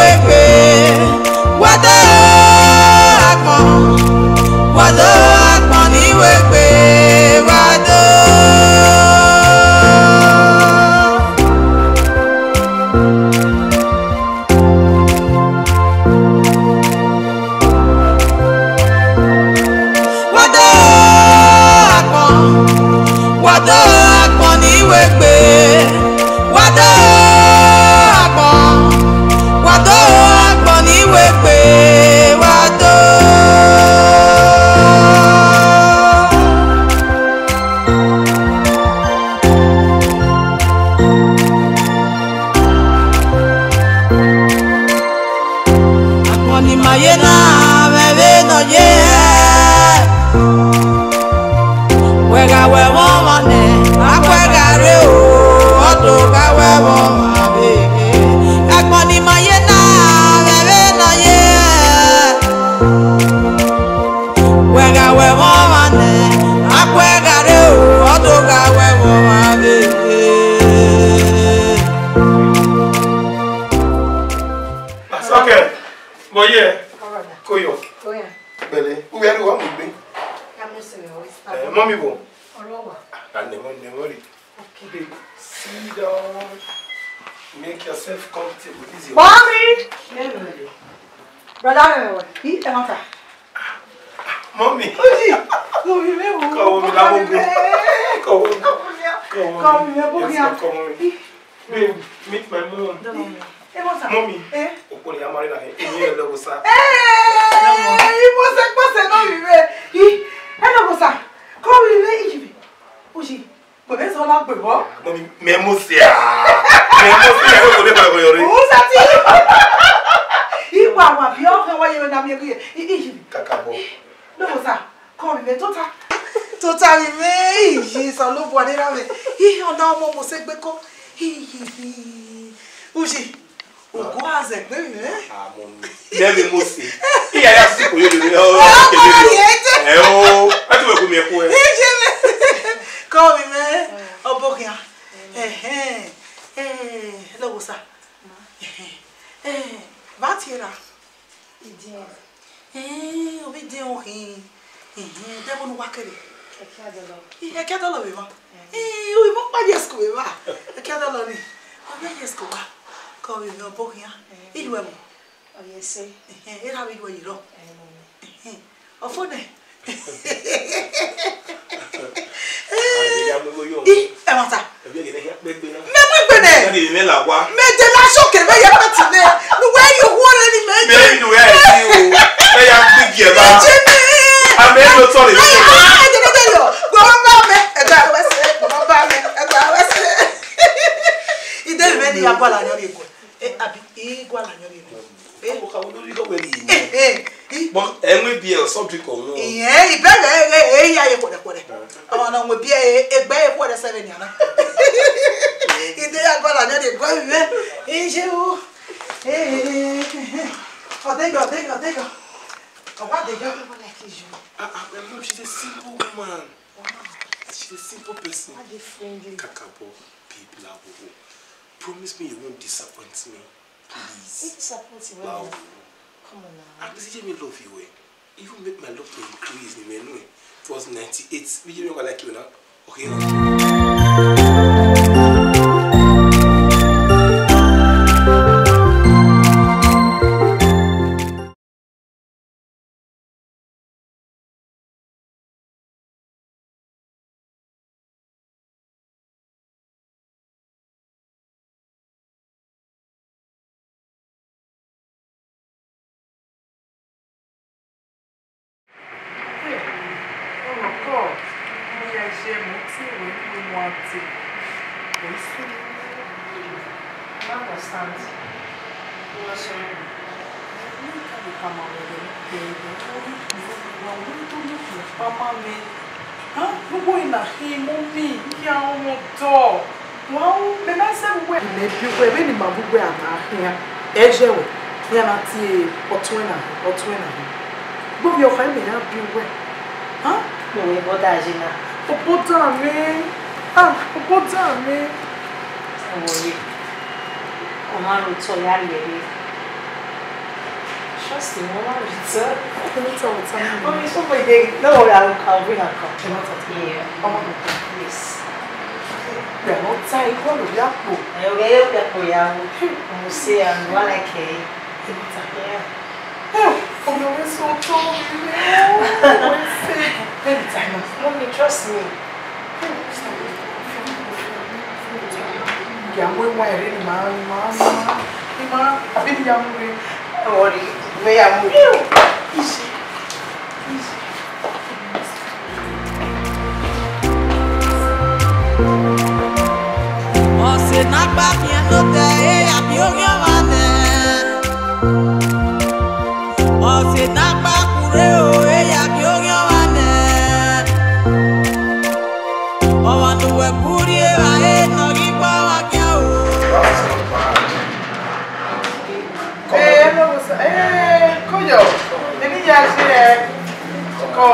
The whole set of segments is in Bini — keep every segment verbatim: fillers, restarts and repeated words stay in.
Wegbe, wa do agbọn, wa do agbọn ni wegbe, wa do. Wa do agbọn, wa do agbọn ni wegbe, wa do agbọn, wa do agbọn ni wegbe, wa do. Agbọn ni ma ye na, vbe vbe ne ọ ye hẹ. Wẹ gha wẹ vbe ọmwa nẹ, a wẹ gha rre o, ọ do gha wẹ vbe ọmwa vbe. Agbọn ni ma ye na, vbe vbe ne ọ ye hẹ. Wẹ gha wẹ vbe ọmwa nẹ, a wẹ gha rre o, ọ do gha wẹ vbe ọmwa vbe. Okay, but yeah, Koyo. Pẹ̀lẹ́, u vbe ẹre wa mu egbe. Eh, mummy bo? Ọrọ wa. Ah, nẹ mọ, nẹ mọ re. Okay. Babe, sit down. Make yourself comfortable. This is your Mommy! Brother, me, what? He, I want her. Mommy. Uji, mommy, me, wo. Come on, come on, come on. Come on, come on. Come on, come on. Yes, come on. Babe, meet my mom. Mommy. Eh? Okpori ya marry na he. Emi e lọ wo sa. Eh, imo se kpọsẹ nọ vbe vbe. Ih, e lọ wo sa. Kọ vbe vbe iyibi. Uji, kpẹvbẹ zọ na gbe vbọ. Mommy, mẹ mu sia. Mẹ mu sia, ẹ kò dé bá yọrí. Òun sá ti. Iwa wa bi ọkẹ wa yẹrẹ na mi ẹgbẹ. Iyibi. Kàkà bọ. Lọ wo sa. Kọ vbe vbe tota. Tota vbe vbe, iyi, Osanobua ne erha mwẹ. Ih, ọna ọmọ mose gbe ko. Ih, ih, ih. Uji, ogo a zẹ gbe vbe vbe. Ah, mommy. Mẹ vbe mose. Iya ya si ko yo vbe vbe. Oh, okay, baby. Eh, oh. A tu we ku mi ku e. Ije me. Kọ vbe vbe. Ọbokhian. Ẹhẹn. Eh, lọ wo sa. Ẹhẹn. Eh, va tie ra. Idin. Ẹẹn, ovbi idin ọ khin. Ẹhẹn, de ẹvbo ne uwa kere? Ẹkiadọlọ. Ih, Ẹkiadọlọ vbe emwa. Ẹẹn. Ih, ovbi emwa ọkpa ye school vbe evba. Ẹkiadọlọ ni. Ovbi a ye school wa. Kọ vbe emwi ọbokhian. Ẹẹn. Iruẹmwẹ. Ọ ye ẹse. Ẹhẹn, erha vbe iruẹ ye rrọọ. Ẹẹn, mummy. Ẹhẹn. Ọfo nẹ. Ih, ẹmwata. Mẹ mu egbe nẹ. Mẹ de na sọke mẹ ye pẹti nẹ. Ne uwẹ ye ohuo rẹ ni mẹ ye. Mẹ ya gbigi ẹba. Ije mẹ. A mẹ ye otọ rẹ. Aya, ẹ jẹ nọdẹ yọ. Gbọmọ ba mẹ, ẹgbẹ wẹ sẹ. Gbọmọ ba mẹ, ẹgbẹ wẹ sẹ. Ide mẹ ni ya guala yọ rhie guẹ. Eh, abi, I guala yọ rhie guẹ. Eh. Ọmọ kan wo lórí lọ́wọ́ ẹni yìí. Eh, eh, eh. But ẹ ń wé bí ẹ subject ọ̀hún. Ìyẹn ìbẹ̀rẹ̀ ẹ ẹ ẹ yà yẹ pọ̀dẹ̀pọ̀dẹ̀. Ọmọ náà wọ́n bí ẹ ẹgbẹ́ yẹ pọ̀dẹ̀ sẹ́fẹ̀ ní àná. Ìdè agbára náà lè gbọ́ ìwé. Ẹ ṣe o. Eh, eh, eh, eh. Ọ̀dẹ́gà, ọ̀dẹ́gà, ọ̀dẹ́gà. Ọ̀wá ọ̀dẹ́gà. Ah, ah, my mom, she's a simple woman. Wow. She's a simple person. How they friendly. Kakabo, babe, lawo. Promise me you won't disappoint me. Please. He disappoints you. Wow. Come on now. At least you me love you, eh? Even make my love to increase, you may know, eh? It was ninety-eight. We didn't like you now. Okay. Hey, oh God, mo ya ṣe mo ti wẹ̀ nínú wọn àti. Kò sí. I understand. Wọ́n ṣe é. Ní ìtàgé ká máa wọlé ní gbẹ̀gbẹ̀, ó rí ìwọ ìwà wọ́n tó ní ìpamọ́ mi. Hàn, gbogbo ìlà fi mú mi, ìyá ọmọ dọ̀. Wọ́n ń bẹ máa ń sẹ́ gbogbo ẹ̀. Ìmọ̀ ẹbí wẹ̀, bẹ́ẹ̀ ni màá gbogbo ẹ̀ àná àfihàn. Ẹ jẹ́ wẹ̀, ní àná ti ọ̀tún ẹ̀ náà, ọ̀tún ẹ̀ náà. Gbogbo ọkàn mi yà bí wẹ̀. Hàn? Mo wẹ̀ bọ́dà yìí náà. Ọ̀bọ̀dà mi. Ah, ọ̀bọ̀dà mi. Ọmọ rẹ̀, ọmọ rẹ̀ tọ̀ yá rẹ̀ rẹ̀. Trust me, wọ́n máa rí tán. Ọkùnrin tán ò tán. Wọ́n fi sọ́kùn èdè náà wọ́n ra ọkà orí àkàn. Ẹ má tàbí. Yeah. Ọmọ mi. Yes. Bẹ̀rẹ̀ wọ́n ta ikú ọ̀nà bí àpò. Ẹ ò gẹ́gẹ́ bí àpò ìyàwó. Mo ṣe àmì wà láìkẹ́ yìí. Ẹ má tàbí. Yeah. Ẹ ò, ọmọ rẹ sọ tán mi rẹ. Ọmọ rẹ fẹ́. Let me tell you. Mommy, trust me. Ìyàwó ẹwà ẹ̀rẹ́ ni màá, ni màá, ni màá, ni màá, àbí ni ìyàwó rẹ̀? Ẹ wọ rí, ìwé ìyàwó rẹ̀. Easy, easy. Ọse ne a gba khian ne otẹ, e ya biẹ oghian ọmwa nẹ. Ọse ne a gba kure o, e ya biẹ oghian ọmwa nẹ. Ọmwa ne uwẹ gbe urhi evbare ne ọ ghi gba ọmwa khian o. Ee, hello, sir. Ee, koyo. Eni ya je, eh, ko, ko,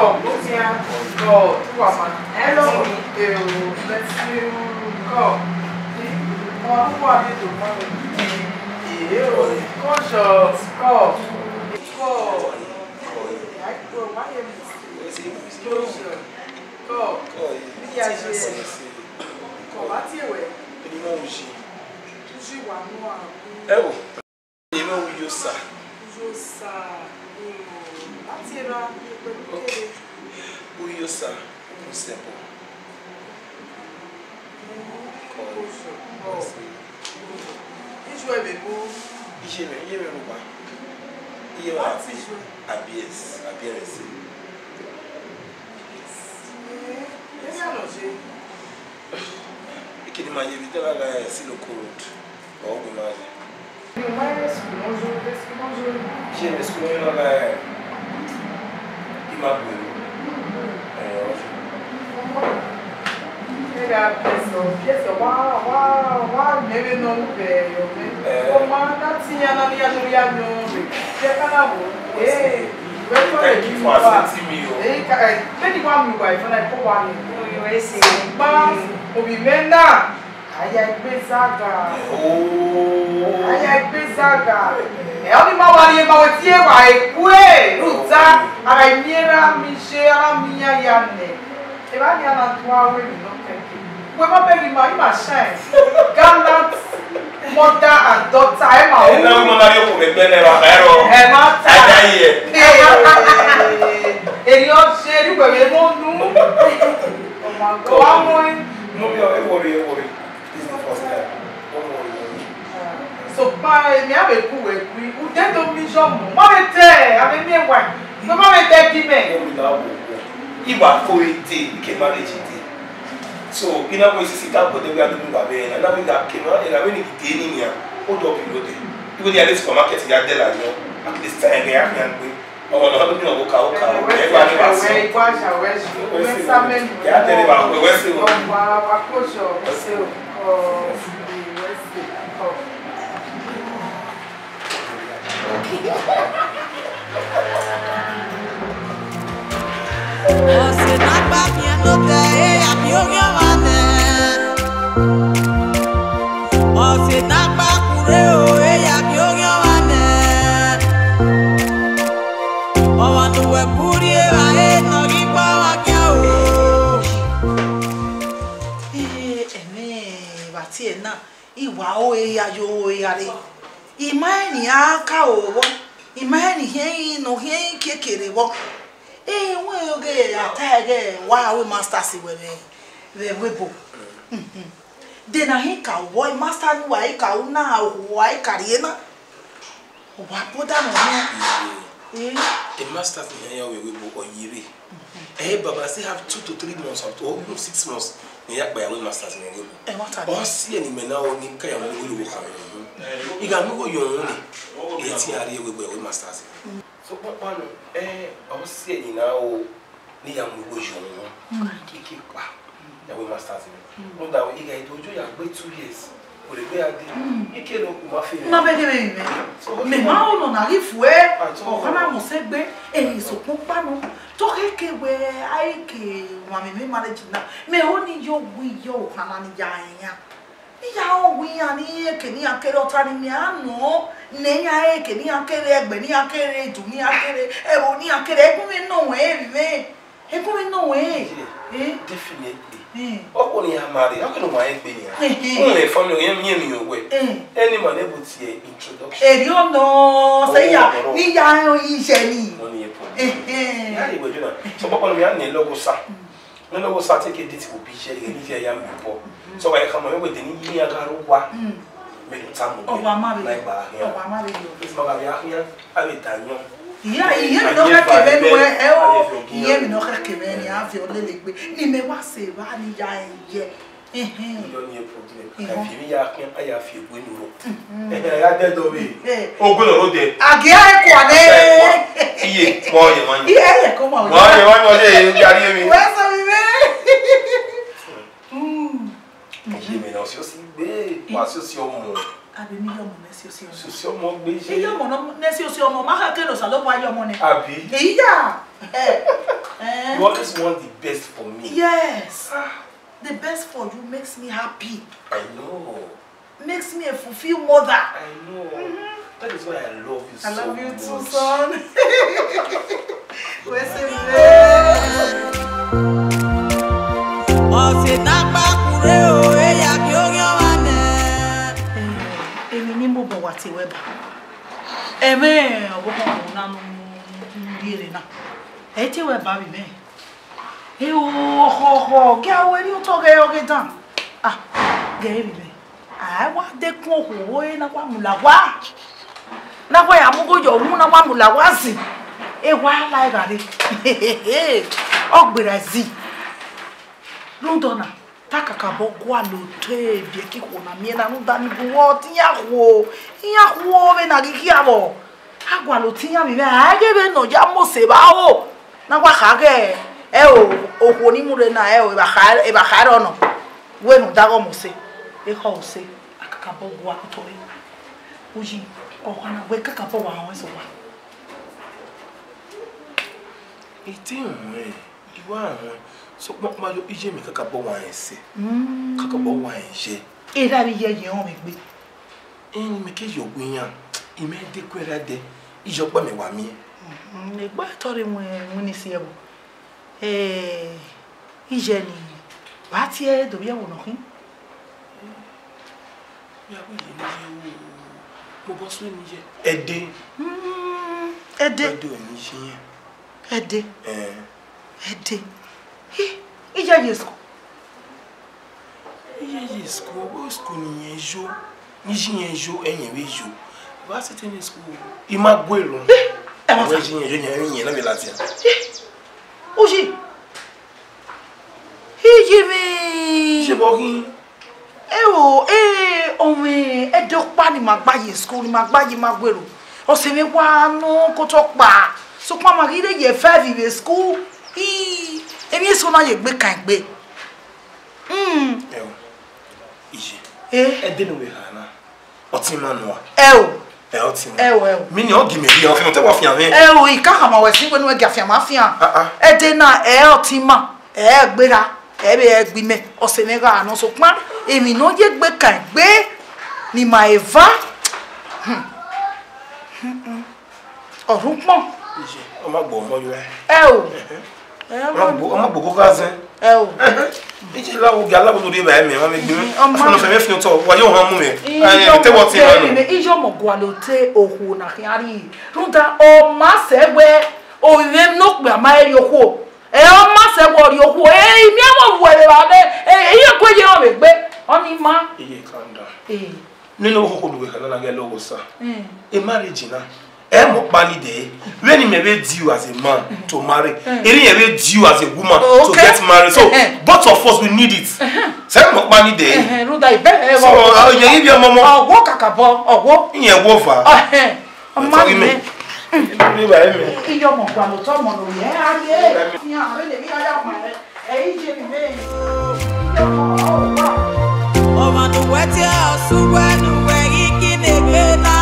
tu wa ma. Hello. Eh, bless you. Ko. Ko, who are you to come? Eh, koyo, ko. Ko. Ai, ko, why you? Koyo. Ko. Eni ya je. Ko, ba tie wẹ. Eni mọ uji. Uji wa mu a. Ẹ wo. Eni mẹ Uyosa. Uyosa, eh, láti ra ẹgbẹ́ kékeré. Uyosa, Ukusẹbọ. Ijo ẹmwẹ ebo. Iye mẹ, iye mẹ ro wa. Iye wa. Láti ijo. Abies, abies. Eh, ẹ ní àná ṣe. Ekene ma ye vbe Idalaga, eh, Siloko Road. Ọ gu ma ye. Ẹ ma rre school nọ zo, rre school nọ zo. Ṣé ẹ rre school nọ zo na, eh, ima bu ero? Eh, ọ zo. Ẹ gha biẹ sẹ, biẹ sẹ, wa, wa, wa mẹ vbe nọ vbe yọ mẹ. Eh. Ọ ma na ti yan na ni ya do ya nọ vbe. Biẹ ka na wo. Eh, wẹ ko le. Thank you for accepting me, o. Eh, ka, eh, many one me wife, and I ko wa ni. Oh, you were saying. Ma, obi mẹ na. Aya egbe zaga. Oh. Aya egbe zaga. Ẹ, ọ ni ma wa rhie ma wẹ tie wa ekue, rhunmwuda, a gha miẹn erha mi ye, a gha miẹn iran ya nẹ. Evba nian na do aro emwi nọ kẹkẹ. Wẹ ma bẹghe ima, ima shine. Gallant mother and daughter, ẹ ma ru. Ẹ na ma na rhie okhuo vbe ẹgbẹ nẹ, wa kha ẹrọ. Ẹ ma ta. Ẹ da ye. Ee, erriọ ye, erriọ wẹ vbe mu unu. Ọ ma gọ, wa mu ẹn. Mummy, ẹ worry, ẹ worry. This is the first time. Don't worry. Sokpan, emwi a vbe ku wẹ gui, ude do mi yọ mọ. Ma vbe te, a vbe miẹn wa. Wẹ ma vbe te gi mẹ. Worry na wo wo. Iwa ko ete, ike marriage ete. So, ina wo isisi ka gbọdọ wẹ a do mu wa vbe na. Na wẹ ga ke ma, e ra vbe ni ide ni nia. Hold up, you know, there. Even the supermarket, ya de la, you know. At least time, ya, ya, Ọmọ ne ọ do ọvbokhan, okhan, okhan, ẹ gba ne wa sẹ. Ẹwẹ, igua cha wẹ ju, wẹ sa mẹ. Ya tẹle wa, wẹ, wẹ sẹ o. Ọmọ wa, wa kpo sọ, wẹ sẹ o. Ọ, wẹ sẹ o. Ọse ne a gba khian ne otẹ, e ya biẹ oghian ọmwa nẹ. Ọse ne a gba kure o, e ya biẹ oghian ọmwa nẹ. Ọmwa ne uwẹ gbe urhi evbare ne ọ ghi gba ọmwa khian o. Ee, ẹmwẹ vbe a tie na, I wa ore ya yo ore gha rre. I ma rẹn ne iran ka ro vbọ, I ma rẹn ne I khian ẹre ne ọ khian ẹre kekere vbọ. Ẹ wẹ ọghe a ta ẹghẹ wa ru masters wẹ vbe, vbe ẹvbo ebo. De na hin ka wọ, master ne uwa i ka ru na, uwa i ka rrie na. Wa bọda nọ nọ. Iye, Eh? A masters ne iran ya vbe ẹvbo ebo ọ ye vbe. Eh, but I still have two to three months or even six months ne I ya kpa ya ru masters ne ẹvbo ebo. Ẹ ma ta Ọ dẹ. Si ẹre ne imẹ na ru ne I ka ya mu igho ye ọvbokhan mwẹ. I gha mu igho ye ọmwa ni, ẹ i te iran rhie ẹvbo ebo ru masters. So, kpakpa nọ, eh, ọ si ẹre ne I na ru ne I ya mu igho ye ọmwa. Mm. Keke kpa, ya ru masters ni. Mm. Rhunmwuda wẹ, I gha do yo ya gbe two years. Wẹ gbe a de. Mm. I ke ne okhuo ma fe mwẹ. Ma bẹghe mwẹ. So, what Mẹ you ma want? Ro nọ na ghi fue. At all. Ọkhan na mose gbe, eh, sokpan kpa nọ. Tọ khẹke wẹ, a i ke wan mẹ marriage na. Mẹ ho ni yo wi yo ọkhan na ni ya yan. I ya ro wi yan ni eke ni ya kere ọta ni mẹ a nọ. Ne iran re ke, ne iran kere ẹgbẹ, ne iran kere edu, ne iran kere ẹvbo, ne iran kere ẹgbẹmwẹ nọ wẹ vbe. Ẹgbẹmwẹ nọ wẹ. Eh? Definitely. Eh. Ọkpọ ne iran marry, ọkpọ ne wa egbe nian. Eh, eh. Uwẹ family, yẹn, yẹn mi wẹ. Eh. Any man able to introduction. Eri ọnọ, sẹ ya, ni ya ijẹ ni. Wọ́n ní problem. Eh, eh. Ya ni wẹ jọ na. So, papa, mi a ni lọghọ sa. Mm. Ne ọ vbe sa te ke date vbe obọ iye ẹre, ne iye ẹre ya miẹn obọ. So, wa khama mwẹ wẹẹ, de ne iye iran gha rre owa, mẹ do tama uwẹ, ọ wa ma vbe, na igba khian. Ọ wa ma vbe yọ. Esi ma gha vbe khian, a vbe da yọn. Iya, iye emwi ne ọ khẹke mwẹ nuẹn, ẹ o, iye emwi ne ọ khẹke mwẹ ni, a viọ lele egbe. Ne imẹ wa sẹ evba ni ya ẹre ye. Ẹhẹn. Iye ọni problem. Ẹhẹn. A fi emwi ya khian, a ya fi egbe nu rọ. Mhm. Ẹhẹn, a ya dẹ dọ vbe. Ẹhẹn. Ogbe nọ rode. A ghi a kua nẹ. Iye, mọ ye ma. Iye, ẹ yẹ kọ ma. Mọ ye ma, mọ ye, ya ri emwi. Wẹ sẹ mi vbe. Mm. Iye mẹ na osiosi gbe, wa osiosi ọmọ. Abi mi ye ọmọ mẹ osiosi ọmọ. Osiosi ọmọ gbe ye. Iye ọmọ nọ mẹ osiosi ọmọ, ma kha ke ne Osanobua ye ọmọ nẹ. Abi? Iya. Eh. Eh. You always want the best for me. Yes. Ah. The best for you makes me happy. I know. Makes me a fulfilled mother. I know. Mm-hmm. That is why I love you so much. I love you too, son. Wẹ sẹ mi vbe. Ọse ne a gba kure o, e ya gie oghian ọmwa nẹ. Eh, emwi ne I mobọ wa tie wẹ ba. Ẹmwẹ ọvbokhan na ne u rhie rre na. Ẹ i tie wẹ ba vbe imẹ. Eo, ọkhọ, ọkhọ, gie a ru erriọ otọ ọghe, ọghe dan. Ah, ghẹ vbe imẹ. A wa dekun okhuo ẹre na wa mu la owa. Na wa ya mu igho ye ọmwa na wa mu la owa zin. E wa la gha rre. Ọ gberra zin. Rhunmwuda ọna, ta kakabọ gualọ otọ biẹ ke ikhuo na miẹn na rhunmwuda ni gu wẹ ọtẹn iran khuo. Iran khuo vbene a ghi khian vbọ. A gualọ otẹn iran vbe mwẹ, a i ghee vbene ọ ya mose evba ro. Ne a wa kha ghe, ẹo, okhuo ni mu rre na, ẹo, evba kha, evba kha rrọọ nọ. Wẹ ne u daghọ mose, ekhọe ose, a kakabọ gua otọ re. Uyi, ọ kha na wẹ kakabọ wa rẹn sẹ owa. I te ruẹn, I wa ruẹn, sokpan ọkpa yo, iye mẹ kakabọ wa rẹn sẹ, kakabọ wa rẹn ye. Erha vbe iye ye rọnmwẹ egbe. Ẹn, mẹ ke ye ọghe iran, I mẹ de ku ẹre dẹ, iye ọkpa mẹ wa miẹn. Mhm, egbe ẹtọ rre iwinna isi ẹvbo. Eh, iye ni, ba tie do vbe ẹvbo nọ khin. Ya wẹ iye ni ye o, mobọ suẹn ni ye. Ẹdẹ. Mm, ẹdẹ. Ẹdẹ ọre ne iye iran. Ẹdẹ. Ẹn. Ẹdẹ. Hi, iye ye school. Iye ye school, ọghe school ne irẹn yo, ne iye irẹn yo, ẹyẹn vbe yo. Wa sẹtin ne school, I ma gualọ. Ẹ ma ta. Ọghe iye irẹn yo, ẹyẹn, ẹyẹn na vbe ladian. Uyi. Iye mwẹ. Iye vbọ khin? Eo, eh, ọmwẹ ẹdẹ ọkpa ne ima gba ye school, ne ima gba ye ima gualọ. Ọse mwẹ wa nọ ke otọ ọkpa. Sokpan ma ghi rre ye five vbe school. Ii, emwi eso na ye egbe kan egbe. Mm. Ẹo, iye. Eh? Ẹdẹ ne u vbe kha na, ọtẹn ima nua. Ẹo. Ẹ ọtẹn ima. Ẹo, ẹo. Mi ni ọ gi mẹ rhie, ọ fian, ọ te wa fian mwẹ. Ẹo, I ka khama wẹ sin wẹ ne u ghẹ gie afianma fian. Ah, ah. Ẹdẹ na, ẹ ọtẹn ima, ẹ gberra, ẹ vbe ẹ gbe imẹ, ọse mwẹ gha nọ sokpan, emwi ne ọ ye egbe kan egbe, ne ima eva. Hmm. Hmm, hmm. Ọ rhie ukpọn. Iye, ọ ma gbe ọmọ yo ẹ. Ẹo. Ẹhẹn. Ẹ, ọ ma gbe, ọ ma gbe ogo gha zẹn. Ẹo. Ẹhẹn. Iye la wo, gia la wo do rhie ba mẹ, wa mẹ gbe mẹ. Ọmọ. Afọnọ fẹ mẹ fi otọ, wa yo han mu mẹ. Iye, ẹ, te wọ ti ma nọ. Iye ọmọ gualọ otọ okhuo na khian rhie. Rhunmwuda, ọ ma sẹ wẹ, ovbi mwẹ ne okpia ma rhie okhuo. Ẹ, ọ ma sẹ wẹ ọ rhie okhuo. Ẹ, I miẹn wẹ ọ ru ẹre evba nẹ. Ẹ, iye ku iye ọ vbe gbe. Ọni ma. Iye, calm down. Ẹ. Nene okhokho ne uwẹ kha na na ghẹ lọghọ sa. Mm. A marriage na, ẹ mọ ọkpa ni dẹ. Vbene imẹ vbe due as a man to marry, mm, erriọ irẹn vbe due as a woman to, okay, get married. So, eh, eh, both of us, we need it. Eh, eh. Sẹ mọ ọkpa ni dẹ. Eh, eh, rhunmwuda ibẹ, eh, so, ọ, ọ, ọ, yẹn ibi ọmọ ọmọ. Ọwọ kakabọ, ọwọ. Iyẹn wo va. Eh, eh. Ọmọ mi. Sorry, mi. Mm. Ibi ba mi. Iye ọmọ gualọ otọ ọmọ ne ọ ye, a ye. Iran vbene emwi na ya ma rẹ. Ọmwa ne uwẹ tie ọse uwẹ ne uwẹ ghi ginegbe na.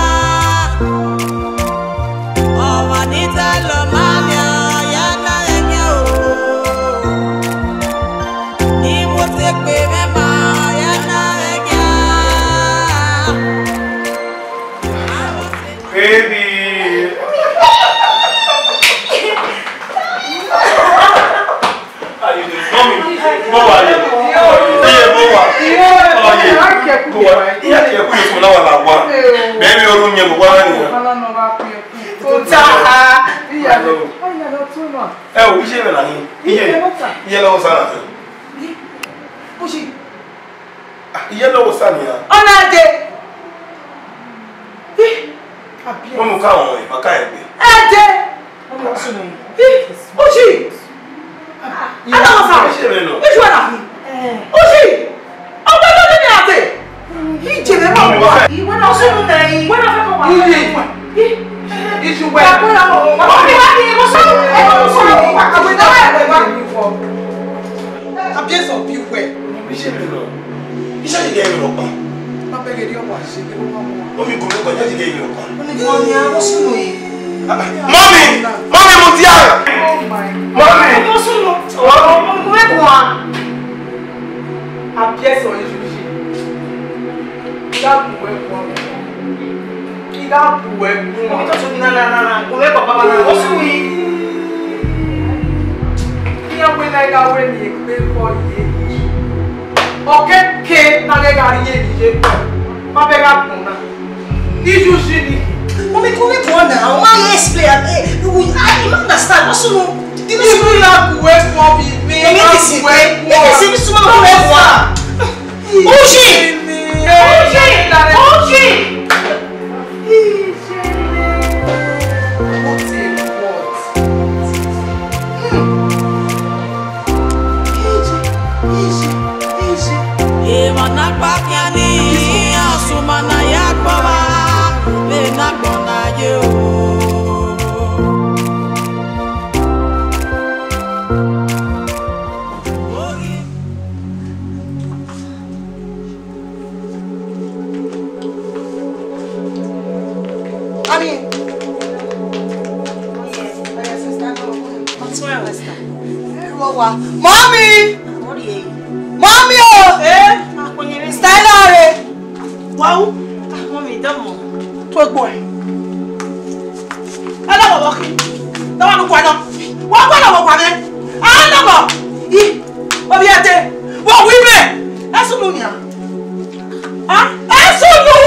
Ọmwa ni ta lọ ma nian, ya na ẹgian o. Ni mu ote kpe mwẹ ma, ya na ẹgian. Baby. How you doing? Mommy, bó wà ni? Iye, bó wà? Iye, bó wà? Iye, kí ẹ kú yòókù náà wà láwa. Baby, orun yẹn kò wá nìyẹn. Kò tá a. Hello. Ẹ o, iye rẹ na hin. Iye, iye lọ́wọ́ sára. Iye lọ́wọ́ sára. Ọ̀nà àdè. Wọ́n mú káwọn ọmọ ìfọ̀ká ẹ̀ gbé. Àdè. Uchi. Ọ̀nà ọ̀sán. Iye rẹ nọ. Iye rẹ nọ. Uchi. Ọgbẹ́ ló ní àdè. Ijele ma wa. Iwe na sunu na yi. Iwe na fẹ́ kọ wa. Iye. Isu wẹ. Ọkọ ya mọ. Ọkọ ya mọ. Abuse of you wẹ. Iṣẹ́ mi lọ. Iṣẹ́ yìí kẹ́ ẹ lọ pa. Má bẹ̀rẹ̀ rí ọmọ àṣẹ kí ló máa mú wa. Ó mi kò ní kọjá ti kẹ́ ẹ lọ pa. Ó ní wọn ni àwọn sunu yìí. Mọ́mì! Mọ́mì, mo ti àrà! Oh my God. Mọ́mì! Àwọn sunu. Ọmọ mi kò wá. Abuse of you. Iga bu ẹkun ọmọ. Iga bu ẹkun ọmọ. Omi tó tún nana nana, kò lè bàbá bàbá, ó sì wí. Iye wẹ na iga wẹ ni egbe kọ ye. Okeke na ghe gha rrie ni ye. Ma bẹ gha gbọn na. Ijuju ni. Mọmi, come on now. Why you explain? I, I, I don't understand. What's wrong? Ibu na ku ẹkun ọmọ mi. Èmi ti sìn pé, èmi ti sìn pé súnmọ́ kú ẹkun wa. Uchi! Uchi! Uchi! Emwa na kpa khian ni, asuma na ya kpọmwa, vbe na gbọn na ye o. Honey. Mommy! Mommy o! Eh? Stella re! Wau! Ah, mommy, don't move. To egbe ẹre. Ẹ lọ wọ khin. Tọmọ nu kua nọ. Wa kua lọ wọ kua mẹ. A lọ wọ. I, obi ẹte. Wọ wi mẹ. Ẹ sunu nia. Ah, ẹ sunu.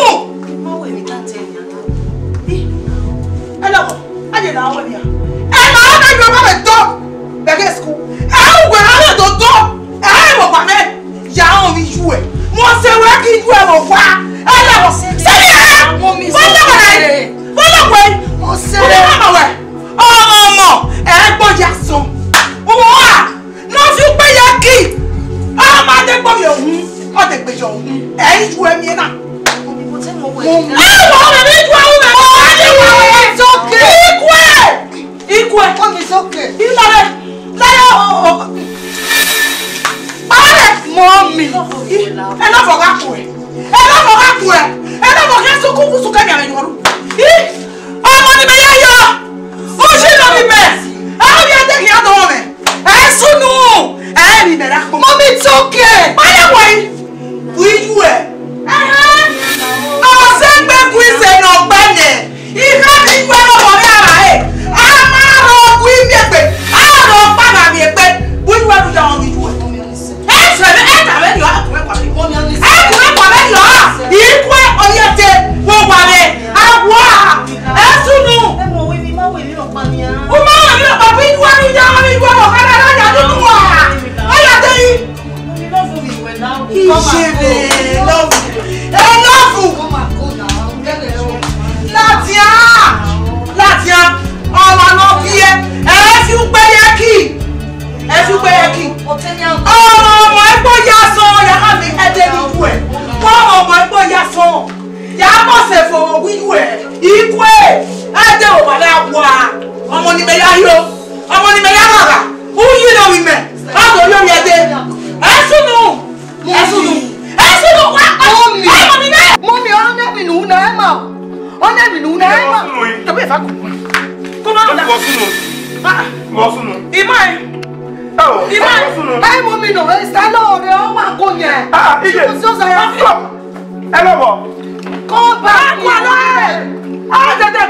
Ma wẹ mi ta tẹ nia. I, ẹ lọ wọ. A ye na wẹ nia. Ẹ ma na yọ ma mẹ dọ. Bẹgẹ school. Ẹ wẹ a ye do dọ. Ẹ wọ kua mẹ. Ya ọmọ mi yu ẹ. Mo se wẹ ki yu ẹ wọ wa. Ẹ lẹ wọ. Se ni ẹ. Mo mi so ke. Mo lọ wẹ. Mo se wẹ. Mo lọ wẹ. Ọmọ ọmọ. Ẹ gbọ ya sọ. Wo a. No fi ukpe ya ki. Ọmọ de gbọ mi ohun. Ọ de gbe yọ ohun. Ẹ yu ẹ mi na. Mo mi mo te mo wẹ. Ẹ wọ ọmọ mi yu ẹ wọ. Ẹ wọ ẹ so ke. Ikue. Ikue. Mommy, it's okay. Ilare, lare o. Are, mommy. Enough of that boy. Enough of that boy. Enough of that suku suku ni ame yoru. Ih, ọmọ ni mẹ ya yọ. Ushi nọ ni mẹ. Ẹ bi ẹ te khian dọ mẹ. Ẹ sunu. Ẹ ni mẹ ra. Mommy, it's okay. Are wẹ. Uiyu ẹ. Ẹhẹn. Ọ sẹ gbe ku ise ne ọ gbẹnẹ. Ihe ni iwe ọmọ rẹ ara ẹre. A ma rọ gu imiegbe. A rọ ọkpa na miẹn egbe. Uiyu ẹ rhunmwuda ọmọ uiyu ẹ. Ẹ sẹ vbe, ẹ ta vbe niọ, a tu ẹkua vbe niọ. Ẹ tu ẹkua vbe niọ. Ikue ọyẹte, wo wa vbe. A wa. Ẹ sunu. Ẹ mọ wẹ mi ma wẹ mi rọ kpa nia. U ma wẹ mi rọ kpa, uiyu ẹ rhunmwuda ọmọ uiyu ẹ rhunmwuda ọmọ uiyu ẹ. Ọ ya te yi. Ijere, love, ẹ love. Ladian, ladian, ọmọ ne ọ biẹ, ẹ fi ukpe ye ki, ẹ fi ukpe ye ki. Ọmọ, ọmọ ẹgbẹ ya sọ, ya ha mi ẹdẹ ni ju ẹ. Ọmọ, ọmọ ẹgbẹ ya sọ, ya mọ sẹ fo wi ju ẹ. Ikue, ẹdẹ o ma da wa. Ọmọ ni mẹ ya yo, ọmọ ni mẹ ya gha gha. U yi ne ovbi mẹ, a do yo mi ẹdẹ. Ẹ sunu. Ẹ sunu. Ẹ sunu wa. Mommy. Ẹ mọ mi nẹ. Mommy, ọ nẹ mi nu na ẹ ma. Ọ nẹ mi nu na ẹ ma. Tẹ̀wé ìfà kù. Kó má dà. Wọ́n sunu. Ah. Wọ́n sunu. Ìmọ̀ ẹ̀. Ẹ wọ. Ìmọ̀ ẹ̀. Wọ́n sunu. Ẹ mọ mi nọ, ẹ sá lọ rẹ, ọ wà kó yẹn. Ah, iye. Ṣé kò sí ọ̀sán yẹn? Ẹ lọ bọ̀. Come back. Wà lọ ẹ̀. Ah, tètè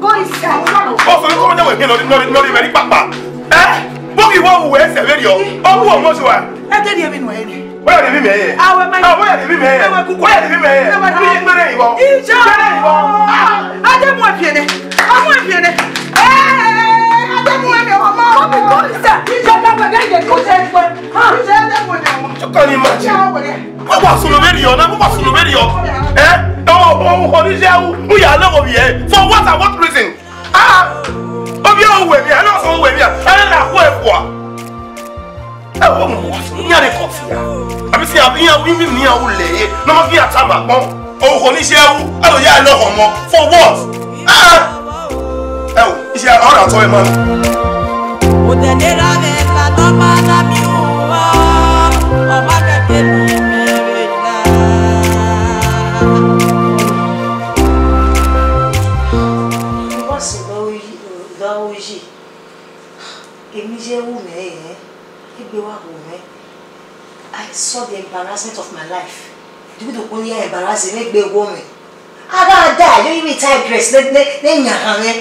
Go inside. Ọ fẹ kọ ne wẹ khin nọ, nọ, nọ, nọ, kpakpa. Eh? Vbọ ghi wa wu wẹ sẹ vberriọ? Ọ wu ọmọ sua. Ẹ te rhie emwi nuẹn nẹ. Wẹ ya rhie emwi mẹ yẹ? Awe ma. Ah, wẹ ya rhie emwi mẹ yẹ? Ewe kuku. Wẹ ya rhie emwi mẹ yẹ? Ewe kuku. Iye. Gbẹrẹ ivọ. Gbẹrẹ ivọ. Ah, a te mu ẹfiẹn nẹ. A mu ẹfiẹn nẹ. Eh, a te mu ẹfiẹn ọmọ. Come, come, sir. Iye, come, come, come, come. Ah, iye, a te mu ẹfiẹn ọmọ. You can imagine. Mo wa sunu vberriọ na, mo wa sunu vberriọ. Eh? Ọ, ọ, ọ, ọ, ni je u, u ya lọ vbiẹ. For what and what reason? Ah! Ovbi uwẹ vbia, ẹ na sẹ uwẹ vbia, ẹ na khu ẹvua. Ẹ wo mu, iran rre kọfia. Avbe iran, iran, imi ne iran ru lẹ ye, ne ọ ma ghi ya tama agbọn. Ọvbokhan ni iye ru, aro ya lọghọ ọmọ. For what? Ah! Ẹ wo, iye ọrọ atọ ẹ ma. Odẹ ne ra mwẹ la nọ ma na miẹn uwa, ọ ma kẹkẹ miẹn mwẹ vbe na. Wa sẹ vbe uyi, vbe uyi. Emwi ye ru mwẹ rẹn, egbe wa wu mwẹ. I saw the embarrassment of my life. The way the only embarrassing, egbe wo mwẹ. A gha da, you even tight dress, ne, ne, ne yan han mwẹ.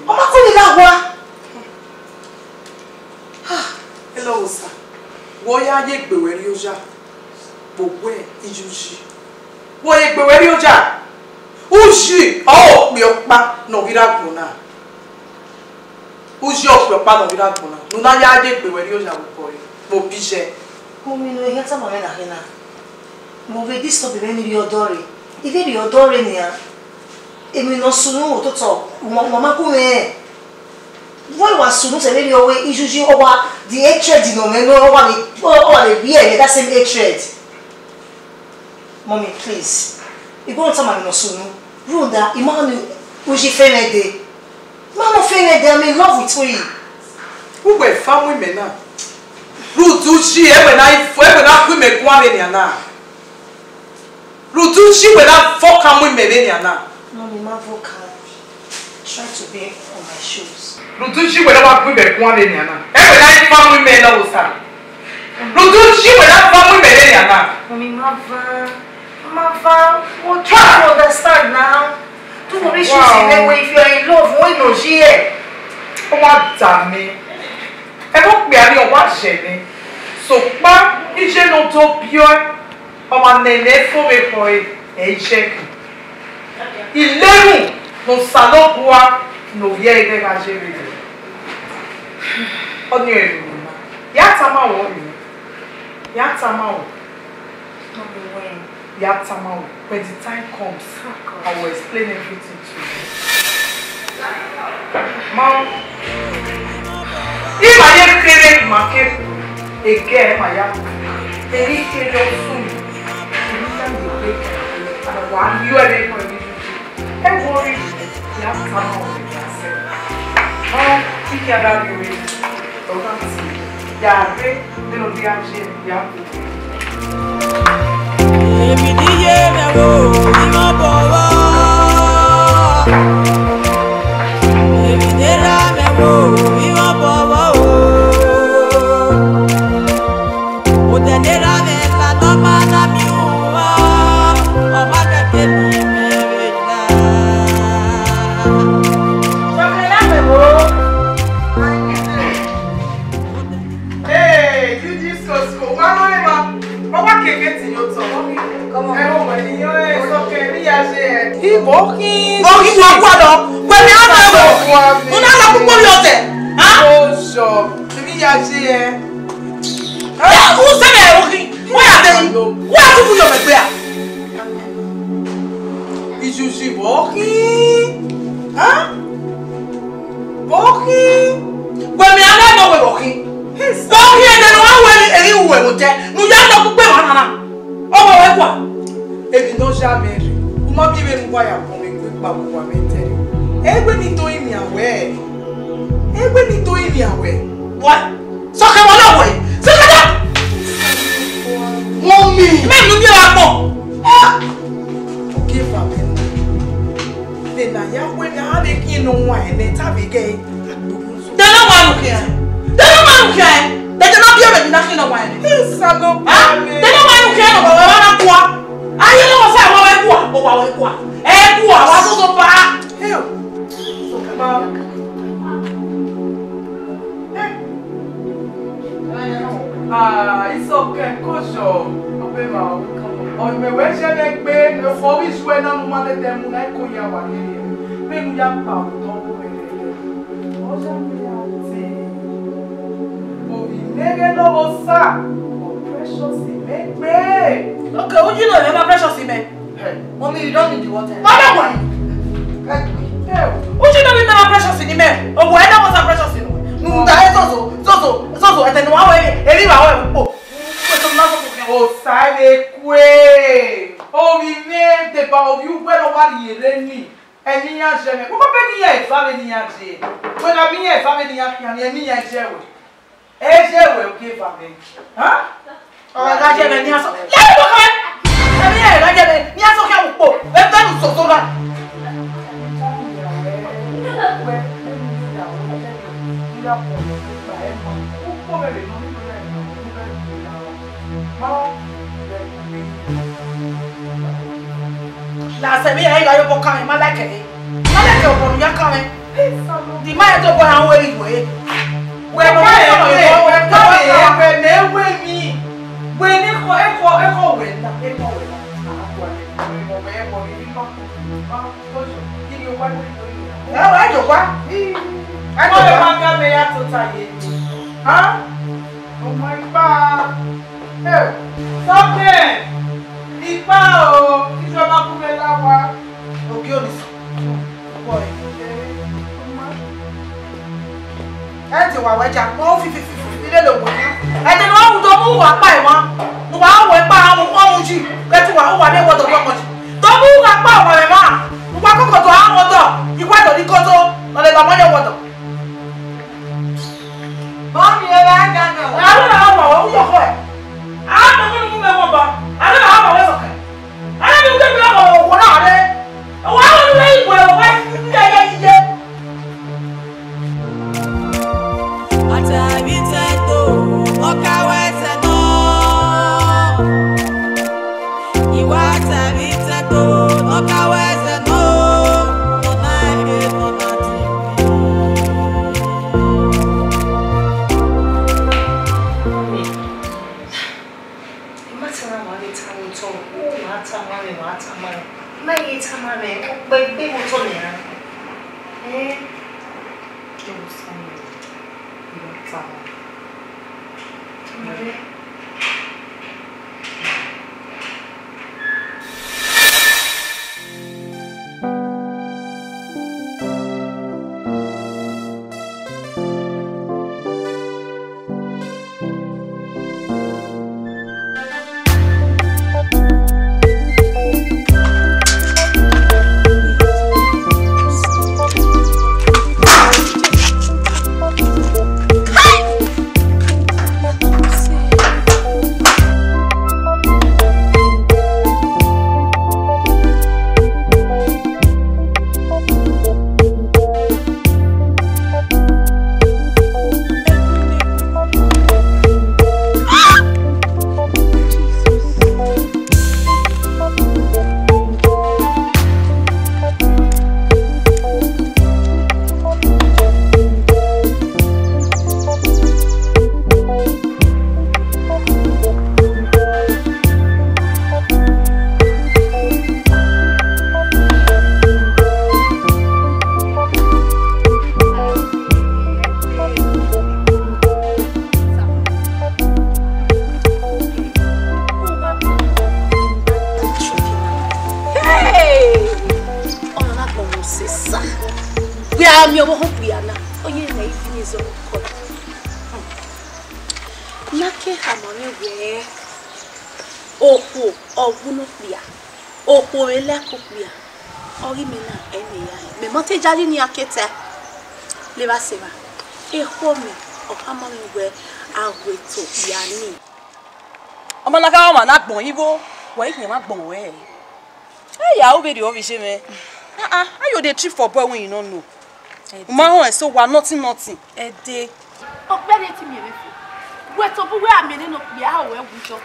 Ọ ma kọ ni na wa. Hello, sir. Wẹ ya ye egbe wẹ rrie oya. Vbe owẹ iye uyi. Wẹ ye egbe wẹ rrie oya. Uyi ọre okpia ọkpa ne ọ ghi rre agbọn na. Uyi okpia ọkpa ne ọ ghi rre agbọn na. Ne u na ya ye egbe wẹ rrie oya vbe obọ ẹre, vbe obọ iye. Mummy, ne u hia tama mwẹ na khin na. Vbe ovbi disturb mwẹ ni rrie ọdọ rre. I vbe rrie ọdọ rre nian. Emwi ne ọ sunu ototọ, u ma, u ma gu mwẹ rẹn. Vbọ wa sunu sẹ vberriọ wẹ iye uyi, ọ wa the hatred nọ mwẹ nẹ, ọ wa vbe, ọ wa vbe biẹ mwẹ that same hatred. Mommy, please. I gua tama mwẹ ne ọ sunu. Rhunmwuda, I ma ni uyi fẹmwẹ dee. I ma ni fẹmwẹ dee, I'm in love with you. Uwẹ fa mu imẹ na. Rhunmwuda uyi, ẹmwẹ na, ẹmwẹ na gu imẹ guan vbe nian na. Rhunmwuda uyi wẹ na vẹ ọkan mu imẹ vbe nian na. Mommy, ma vẹ ọkan. Try to be on my shoes. Rhunmwuda uyi wẹ na wa gu imẹ guan vbe nian na. Ẹmwẹ na i fa mu imẹ na, osa. Rhunmwuda uyi wẹ na fa mu imẹ vbe nian na. Mommy, ma va. Ma va. What, try to understand now. Do not issues in any way. If you are in love, when no here. Ọ wa da mẹ. Ẹvbo okpia ni ọ wa yẹ mwẹ. Sokpan, iye ne ọ do biẹ ọe. Ọmwa ne ẹre fo vbe ekhọe, ẹ i jẹ ẹki. Ilemwu ne Osanobua ne ovbi ẹre ghẹ gha ye vberriọ. Ọnii ọre erhunmwu na. Ya tama wẹ ọre. Ya tama wẹ. Ya tama wẹ. When the time comes, I will explain everything to you. Ma, ima ye kere ma ke, ege ma ya. Eri kere ọsun. Eri ka ye kere. Wa yo ere ko ni. E wo ri ya ka ma o ya se. Ma, ki ya da yo ri. O ka ti. Ya re, de lo di a je, ya ku. Èmi ní yé rẹ̀ wò, ìran bọ̀ wọ́. Èmi ní ra rẹ̀ wò, ìran bọ̀ wọ́ o. Òtẹ̀lera rẹ̀ lànà máa dá mi hùn wá. Ọmọ akẹ́kẹ́ mi mẹ́rin náà. Hey, you this so so. Wa no ema. Wa wa keke ti yo to. Come on. Ẹ wo wẹ ni yo e so ke mi ya je e. Ibo ki. Bo ki wa kwa do. Kwe mi a na wo. Una la ku ko yo te. Ha? O so. Mi ya je e. Ya u se me wo ki. Wa ya de. Wa ku ku yo me gbe a. Ijuji vbọ khin? Hẹn? Vbọ khin? Wẹ miẹn amẹ nọ wẹ vbọ khin? Vbọ khin ẹdẹ ne ọ wa ru emwi uwẹ vbe otẹ ne u ya nọ kpukpe emwa na na? Ọ wẹ wẹ kua? Emwi ne ọ ya mwẹ rre, u ma miẹn vbene uwa ya bọ mwẹ egbe kpa vbe uwa mwẹ ẹdẹrriọ. Ẹgbẹe ni do imian wẹ. Ẹgbẹe ni do imian wẹ. Wẹ. Sọkẹ wẹ lọ wẹ. Sọkẹ da. Mummy. Mẹ nu mi ra kpọ. Ah. Ogieva mẹ. Vbe na ya wẹ ne a vbe khin ne ọ wan ẹnẹ, ta vbe gẹ. Dẹ ne ọ wan unu khian. Dẹ ne ọ wan unu khian. Dẹ ne ọ biẹ vbe na khin ne ọ wan ẹnẹ. Isa no. Ah. Dẹ ne ọ wan unu khian ne ọ wa na kua. Aye ne ọ sa wa wẹ kua, ọ wa wẹ kua. Ẹ kua, wa soso ba. Hell. Ah, Isọkẹn, kojọ, obemwa, ọ mẹ wẹ zẹ mwẹ gbe, ekhọe ọghe iye na ne u ma lele mu na, iko ya wa rhie, vbene u ya kpa otọ vbe rẹrẹ. Ọ ya mu ya te. Ovbi mwẹ ghẹ ne ọ vbe Osa, ọ Precious mẹ gbe. Okay, uyi nọ mwẹ ma Precious mẹ. Hey. Mommy, you don't need the water. Mother, why? Hey. Uyi nọ mwẹ ma Precious ni mẹ. Owo ẹdẹ wa sa Precious ni. Nu da e zozo, zozo, zozo, ẹtẹ ni wa wẹ, eri wa wẹ po. Osa vbe kue. Ovbi mwẹ deba ovbi uwẹ ne ọ wa rhie rre ni. Ẹmwẹ iran zẹ mwẹ. Wẹ ma bẹghe iran eva vbene iran dee. Wẹ gha miẹn iran eva vbene iran khian, ẹmwẹ iran zẹ wẹ. Ẹ zẹ wẹ Ogieva mwẹ. Ha? Ọ gha zẹ mwẹ ne iran sọ. Ya ebo kan. Ẹmwẹ iran gha zẹ mwẹ ne iran sọ khian ukpo. Vbe vbene u soso na. La sẹ vbe iran gha ye obọ kan mwẹ, ma like ẹre. Ma like obọ ne u ya kan mwẹ. Di ma rẹn tobọ na wẹ rri wẹ. Wẹ mọ wẹ mọ wẹ wẹ mọ wẹ mi. Wẹ ne ekhọe ekhọe ekhọe wẹ na, ekhọe wẹ na. A gua ne wẹ mọ wẹ wọ ni ma ko. Ma ko so. Di ni wa ni ko ya. Ẹ wẹ jọ wa. Ẹ jọ wa. Wẹ ma ga me ya tota ye. Ha? Oh my God. Hey, something. Ipa o, ijo ma ku me la wa. Ogie Olisa. Boy. Ẹ ti wa wẹ ja, mo fi fi fi fi fi lele wo ni. Ẹ ti no wu do mu wa pa emwa. Nu wa wo pa awon ọmọ ji. Ẹ ti wa wa le wo do ọmọ ji. Do mu wa pa wa emwa. Nu wa koko do awon do. Iwa do ni koto. Ọlẹ ba mo ye wo do. Mọmi, ẹ gha ga nẹ o. Aro na wa wa, u yọ khọe. A ma mu mu mẹ wọn ba. Aro na wa wa sọkẹ. Aro ni u ke gbe ọkọ wo na re. Wa ro ni igwe wa ni ya ya ye. Ataviteto, ọka wẹ sẹ nọ. Iwa ataviteto, ọka wẹ sẹ nọ. Nọ na ebe, nọ na ti. I ma tama mwẹ, I ghi tama otọ, u wa tama mwẹ, wa tama mwẹ. I ma ghi tama mwẹ, ọ kpẹ egbe vbe otọ nian. Eh? Kẹ vbe Samuel, I wa tama mwẹ. Tama mwẹ. Hey! Ọna na gbọmọ sesa. Wẹ a miẹn ọvbokhan okpia na, ọ ye mẹ ifi ni zẹ ọkọ. Ne a ke khama mwẹ wẹẹ, okhuo ọ wu ne okpia, okhuo vbe like okpia. Ọ ghi mẹ na, ẹ ne ya hẹ. Mẹ ma te yayi ne iran ke ta. Levba sẹ evba. Ekhọe mẹ, ọ khama mwẹ wẹẹ a gu ẹto ya ni. Ọmọ na kha ọmwa na gbọn igho, wẹ i khian ma gbọn wẹ. Ẹ ya, u vbe rhie ovbi ye mwẹ. Ah, ah, how you dey trip for boy wey you no know? Ẹdẹ. U ma họn ẹse owa nothing, nothing. Ẹdẹ. Ọkpẹn ne te miẹn mwẹ fo. Wẹ tobọ uwẹ a miẹn nene okpia, a ho wẹ wu yọ.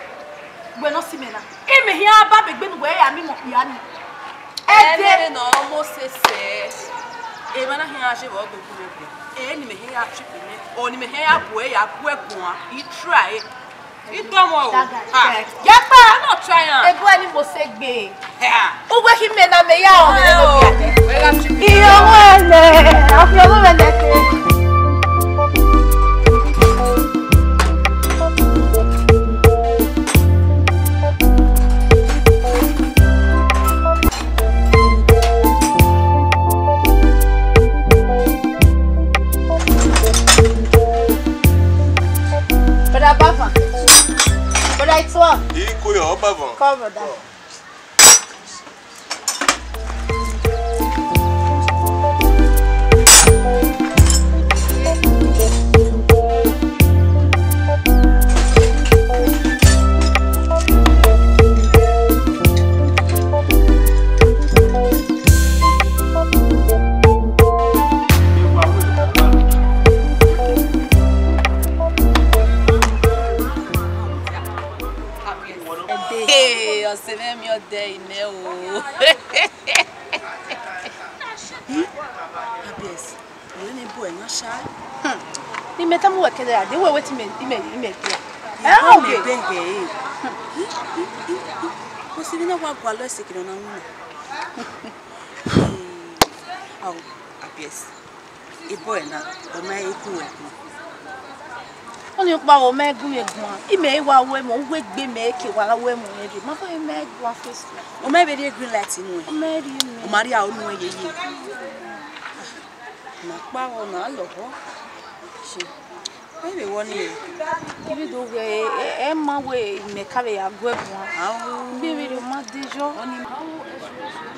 Wẹ ne ọ si mẹ na. Imẹ hia ba begbe ne uwẹ ya miẹn okpia ni. Ẹdẹ. Ẹdẹ ne ọ mose sẹ. Emwa na hia je vbe ọgbe gu mwẹ. Ẹ ne imẹ hia ya trip mwẹ. Ọ ne imẹ hia ya bu ẹ ya gu ẹ guan. I try. I try ọmọ o. That guy. Ha. Thanks. Yẹkpa. I no try am. Ebo ẹni mo se gbe. Ha. Uwe khi mẹ na mẹ ya o, mẹ na mẹ ya. Wẹ gha trip. Iyo wẹlẹ, afi ọmọ wẹlẹ ke. Brother Bava. Brother Ituo. Iko yo, Bava. Come, brother. Hey, ọse mwẹ miẹn ọdẹ imẹ o. Happiness, wẹ ne bu ẹre na sha. Hmm. Imẹ tama uwẹ kẹdẹ ra, de wẹ wẹ te imẹ, imẹ, imẹ dia. Ẹ, ọ mẹ oge. Bẹghe e. Kò sí vbene ọ wa gualọ ẹse kene ọ na winna. Ao, Happiness. Ebọ ẹre na, ọ ma he gu ẹre guan. Ọnii ọkpa vbe ọ ma he gu mwẹ guan, imẹ i wa ru ẹmwẹ, uwu egbe mẹ ke wa ru ẹmwẹ mwẹ rre, ma fẹ ma he guan first. Ọ ma vbe rhie green light nuẹn. Ọ ma rhie nuẹn. Ọ ma rhie aro nuẹn yeye. Ma kpa vbọ na lọghọ. Shit. Ẹ vbe wọ nii. I vbe do ghe, ẹ, ẹ ma wẹ imẹ ka vbe ya gu ẹre guan. Ao. Gbe vberriọ ma de yọ. Ọnii.